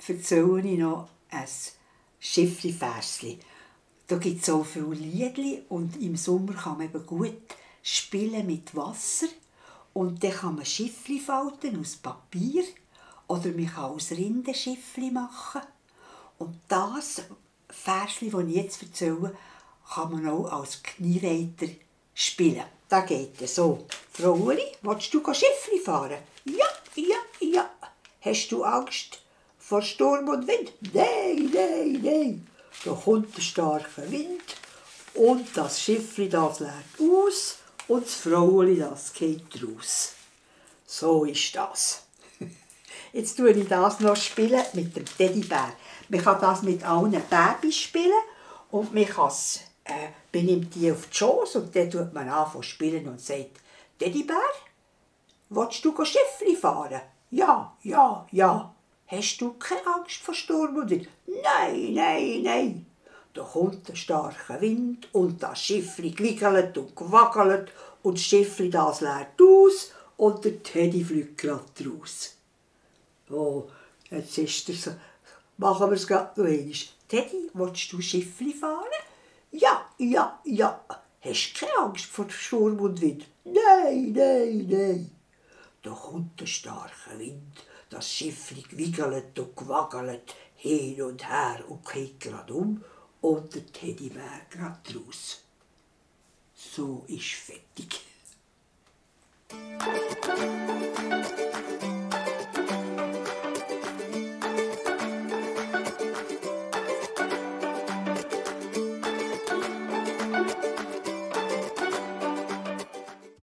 erzähle ich noch ein Schiffli-Versli. Da gibt es auch viele Liedli und im Sommer kann man eben gut spielen mit Wasser. Und dann kann man Schiffli falten aus Papier oder man kann aus Rinde Schiffli machen. Und das Versli, das ich jetzt erzähle, kann man auch als Kniereiter spielen. Da geht es so. Fraueli, willst du Schiffli fahren? Ja, ja, ja. Hast du Angst vor Sturm und Wind? Nein, nein, nein. Da kommt der starke Wind und das Schiffli das leert aus und das Fraueli das geht raus. So ist das. Jetzt tue ich das noch spielen mit dem Teddybär. Man kann das mit allen Babys spielen und man kann es, man nimmt die auf die Schoß und dann tut man an zu spielen und sagt, Teddybär, willst du Schiffli fahren? Ja, ja, ja. Hast du keine Angst vor Sturm und Wind? Nein, nein, nein. Da kommt ein starker Wind und das Schiffli gewickelt und gewackelt und das Schiffli das leert aus und der Teddy fliegt gerade raus. Oh, jetzt ist er so. Machen wir es gerade noch einmal. Teddy, willst du Schiffli fahren? Ja, ja, ja. Hast du keine Angst vor Sturm und Wind? Nein, nein, nein. Da kommt der starke Wind, das Schiffli gewickelt und gewackelt, hin und her und geht gerade um und der Teddybär gerade raus. So ist fertig.